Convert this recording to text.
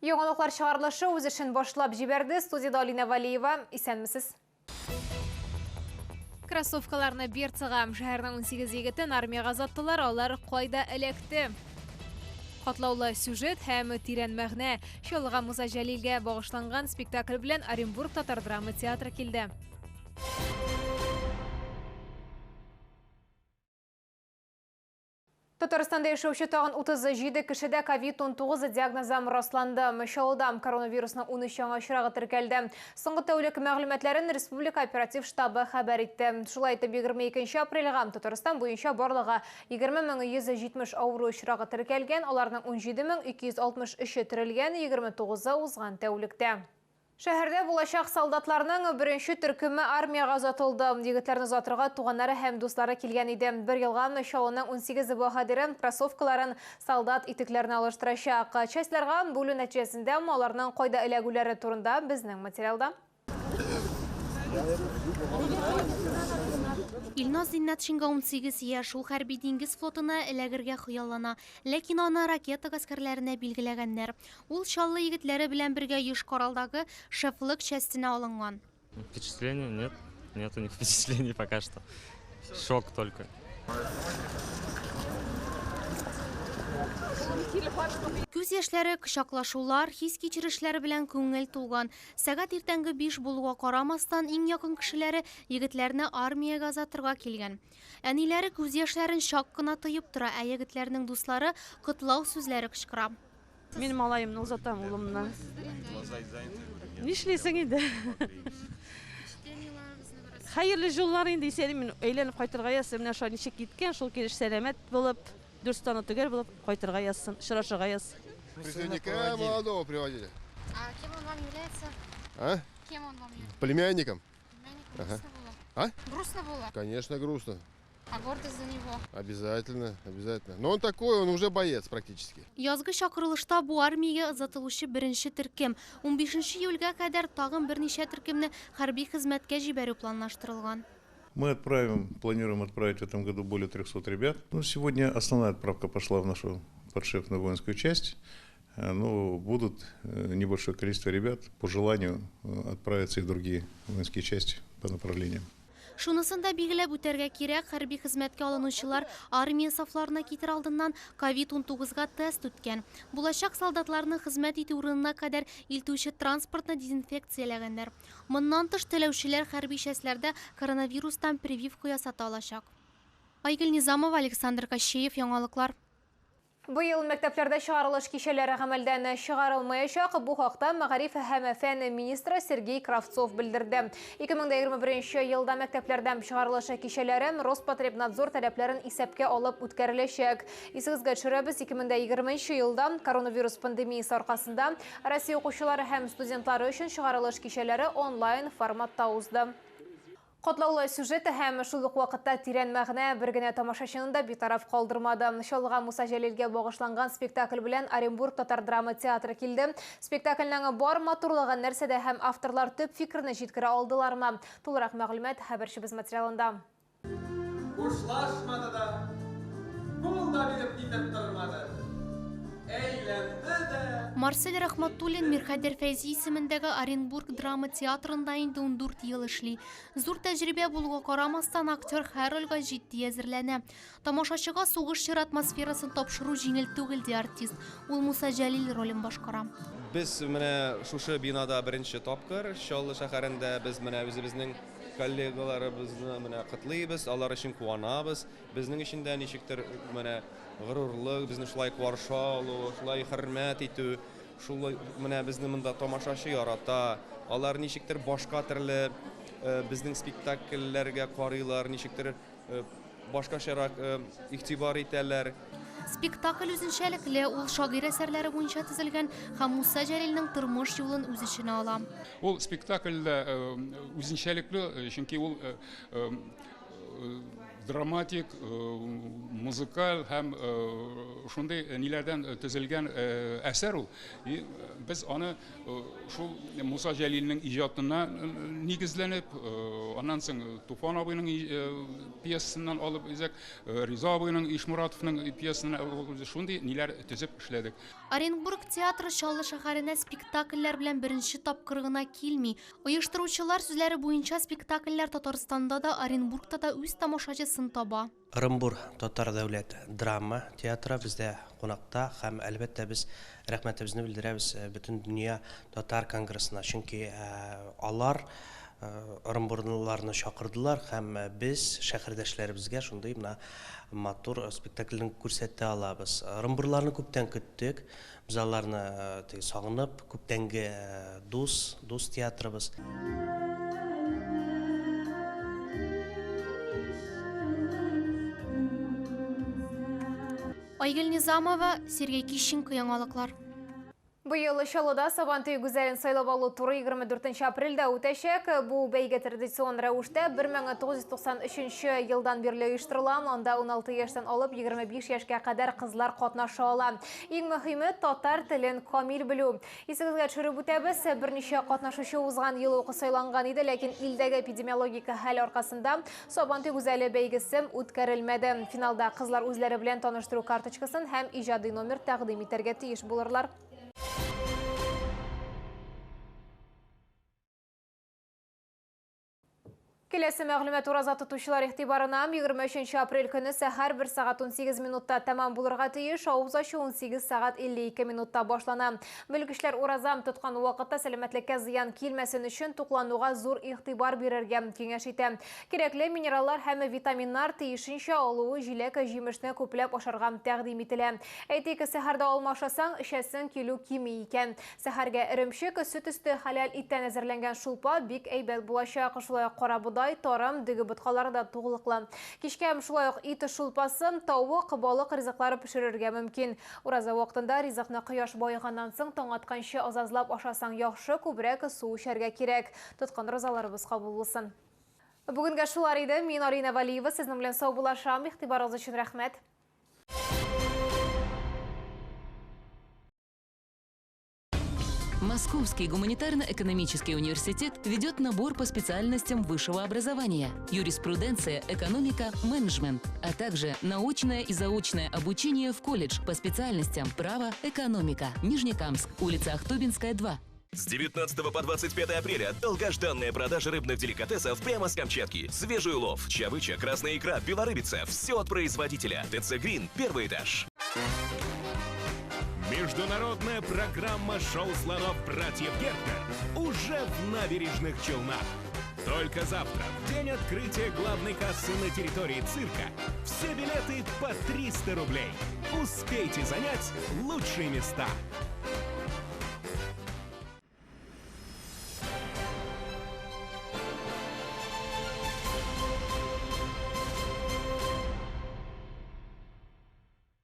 Яңалыклар чыгарылышы үз эшен башлап җибәрде. Студиядә Алинә Валиева. Исәнмесез. Кроссовкаларны берцага. Шәһәрнең 18 егетен армиягә озаттылар. Алар кайда эләкте? Катлаулы сюжет һәм тирән мәгънә. Чаллыга Муса Җәлилгә багышланган спектакль белән Оренбург татар драма театры килде. Татарстанда яшәүче тагын 37 кешедә ковид-19 диагнозы расланды. Чаллыда коронавирусның 13 яңа очрагы теркәлде. Соңгы тәүлек мәгълүматларын Республика оператив штабы хәбәр итте. Шулай итеп, 22 апрельгә Татарстан буенча барлыгы 20170 авыру очрагы теркәлгән, аларның 17263-е терелгән, 29-ы узган тәүлектә. Шәһәрдә булачак солдатларның беренче төркеме армиягә озатылды. Егетләрне озатырга туганнары һәм дуслары килгән иде. Бер елга Чаллының 18 баһадиры кроссовкаларын солдат итекләренә алыштырачак. Частьларга бүлү нәтиҗәсендә аларның кайда эләгүләре турында безнең материалда. Илназ Зиннәтшинга 18 яшь, ул хәрби диңгез флотына эләгергә хыяллана. Ләкин аны ракета гаскәрләренә билгеләгәннәр. Ул Чаллы егетләре белән бергә Йошкар-Оладагы шефлык частенә алынган. Впечатления нет, нету ни впечатлений пока что. Шок только. Күз яшьләре, кочаклашулар, хис-кичерешләр белән күңел тулган. Сәгать иртәнге биш булуга карамастан, иң якын кешеләре егетләрне армиягә озатырга килгән. Әниләре күз яшьләрен чак кына тыеп тора, ә егетләрнең дуслары котлау сүзләре кычкыра. Мин малаемны озатам, улымны. Нишлисең инде? Хәерле юллар инде, исән-имин әйләнеп кайтырга язсын. Менә шулай ничек киткән, шул килеш сәламәт булып, дөрес таны төгәл булып кайтырга язсын, очрашырга язсын. Призывника молодого приводили. А кем он вам является? А? Кем он вам является? Племянником. Племянником. Ага. Грустно было? А? Грустно было? Конечно, грустно. А гордость за него? Обязательно, обязательно. Но он такой, он уже боец практически. Язгы чакырылышта бу армиягә озатылучы беренче төркем. 15 июльгә кадәр тагын берничә төркемне хәрби хезмәткә җибәрү планлаштырылган. Мы отправим, планируем отправить в этом году более 300 ребят. Ну, сегодня основная отправка пошла в нашу подшефную воинскую часть. Но будут небольшое количество ребят по желанию отправиться и в другие воинские части по направлениям. Шунысын да билгеләп үтәргә кирәк, хәрби хезмәткә алынучылар армия сафларына китер алдыннан ковид-19 га тест үткән. Булачак солдатларны хезмәт итү урынына кадәр илтүче транспортны дезинфекцияләгәннәр. Моннан тыш, теләүчеләр хәрби частьләрдә коронавирустан прививка ясата алачак. Айгөл Низамова, Александр Кощеев, Яңалыклар. Быел мәктәпләрдә чыгарылыш кичәләре гамәлдән чыгарылмаячак. Бу хакта мәгариф һәм фән министры Сергей Кравцов белдерде. 2021 елда мәктәпләрдә чыгарылыш кичәләре Роспотребнадзор таләпләрен исәпкә алып үткәреләчәк. Исегезгә төшерәбез, 2020 елда коронавирус пандемиясе аркасында Россия укучылары һәм студентлары өчен чыгарылыш кичәләре онлайн форматта узды. Катлаулы сюжеты һәм шул ук вакытта тирән мәгънә бер генә тамашачыны да битараф калдырмады. Чаллыга Муса Җәлилгә багышланган спектакль белән Оренбург татар драма театры килде. Спектакльнең бар матурлыгы нәрсәдә һәм авторлар төп фикерне җиткерә алдылармы? Тулырак мәгълүмат хәбәрчебез материалында. Хушлашмады да, кул да биреп китеп тормады. Әйләнде дә. Марсель Рәхмәтуллин Мирхәйдәр Фәйзи исемендәге Оренбург драма театрында инде 14 ел эшли. Зур тәҗрибә булуга карамастан, актер һәр рольгә җитди әзерләнә. Тамашачыга сугыш чоры атмосферасын тапшыру җиңел түгел, ди артист. Ул Муса Җәлил ролен башкара. Без менә шушы бинада беренче тапкыр Чаллы шәһәрендә без менә үзебезнең коллегаларыбызны менә котлыйбыз, алар өчен куанабыз. Безнең өчен дә ничектер менә горурлык, безне шулай каршы алу, шулай хөрмәт итү, шулай менә безне монда тамашачы ярата. Алар ничектер башка төрле безнең спектакльләргә карыйлар, ничектер башкачарак игътибар итәләр. Спектакль үзенчәлекле, ул шагыйрь әсәрләре буенча төзелгән һәм Муса Җәлилнең тормыш юлын үз эченә ала. Ул спектакль дә үзенчәлекле, чөнки ул. Драматик, музыкаль һәм шундый ниләрдән төзелгән әсәр ул. Без аны шул Муса Җәлилнең иҗатына нигезләнеп, аннан соң Туфан абыйның пьесасыннан алып үзәк, Риза абыйның, Ишмуратовның пьесасыннан алып шундый ниләр төзеп эшләдек. Оренбург театры Чаллы шәһәренә спектакльләр белән беренче тапкыр гына килми. Оештыручылар сүзләре буенча, спектакльләр Татарстанда да, Оренбургта да үз тамашачысын таба. Ырынбур татар дәүләт драма театры бездә кунакта һәм, әлбәттә, без рәхмәтебезне белдерәбез Бөтендөнья татар конгрессына, чөнки алар ырынбурлыларны чакырдылар һәм без шәһәрдәшләребезгә шундый менә матур спектакльне күрсәтә алабыз. Ырынбурларны күптән көттек, без аларны теге сагынып, күптәнге дус, дус театрыбыз. Айгөл Низамова, Сергей Кищенко, яңалыклар. Быел Чаллыда Сабантуй гүзәлен сайлап алу туры 24 апрельдә үтәчәк. Бу бәйге традицион рәвештә 1993 елдан бирле оештырыла. Анда 16 яшьтән алып 25 яшькә кадәр кызлар катнаша ала. Иң мөһиме татар телен камил белү. Исегезгә төшереп үтәбез, берничә катнашучы узган ел ук сайланган иде, ләкин илдәге эпидемиологик хәл аркасында Сабантуй гүзәле бәйгесе үткәрелмәде. Финалда кызлар үзләре белән таныштыру карточкасын һәм иҗади номер тәкъдим итәргә тиеш булырлар. Киләсе мәгълүмат ураза тотучылар игътибарына 23 апрель көне сәхәр 1 сәгать 18 минутта тәмам булырга тиеш, авыз ачу 18 сәгать 52 минутта башлана. Белгечләр ураза тоткан вакытта сәламәтлеккә зыян килмәсен өчен туклануга зур игътибар бирергә киңәш итә. Кирәкле минераллар һәм витаминнар тиешенчә алуы җиләк-җимешне күпләп ашарга тәкъдим ителә. Әйтик, сәхәрдә алма ашасаң, эчәсең килү кими икән. Сәхәргә эремчек, сөт өсте хәләл иттән әзерләнгән шулпа бик әйбәт булачак. Шулай ук карабодай, тарым, дөге боткалары да туглыклы. Кичкә шулай ук ит шулпасы, тавык, балык ризыклары пешерергә мөмкин. Ураза вакытында ризыкны кояш баеганнан соң таң атканчы азазлап ашасаң яхшы, күбрәк су эчәргә кирәк. Тоткан уразаларыбыз кабул булсын. Бүгенгә шулар иде. Мин Арина Валиева, сезнең белән саубуллашам. Игътибарыгыз өчен рәхмәт. Московский гуманитарно-экономический университет ведет набор по специальностям высшего образования: юриспруденция, экономика, менеджмент, а также научное и заочное обучение в колледж по специальностям право, экономика. Нижнекамск, улица Ахтубинская, 2. С 19 по 25 апреля долгожданная продажа рыбных деликатесов прямо с Камчатки. Свежий улов, чавыча, красная икра, белорыбица. Все от производителя. ТЦ «Грин», первый этаж. Международная программа «Шоу слонов братьев Гертнер» уже в Набережных Челнах. Только завтра, в день открытия главной кассы на территории цирка, все билеты по 300 рублей. Успейте занять лучшие места.